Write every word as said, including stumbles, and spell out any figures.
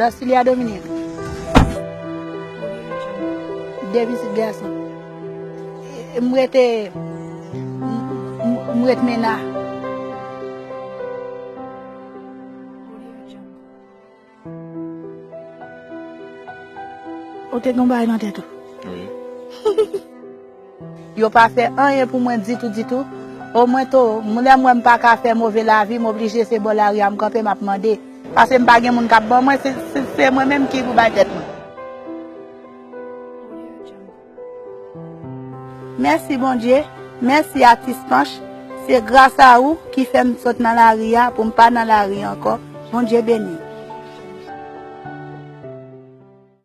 Josilia Dominique. De pitit gason. M rete, m, m, m ret Mena. Ou te gen bagay nan tèt ou? Wi. Yo pa fè anyen pou mwen ditou, ditou. Omwen tou, m, lè m wè m pa ka fè move lavi, m oblije se bò lari a m kanpe, m ap mande. Paske m pa gen moun k ap ban mwen, se, se, se mwen menm ki pou bay tèt mwen. Mèsi Bondye, mèsi atis Panch, se gras a ou ki fè m sot nan lari a pou m pa nan lari ankò. Bondye beni.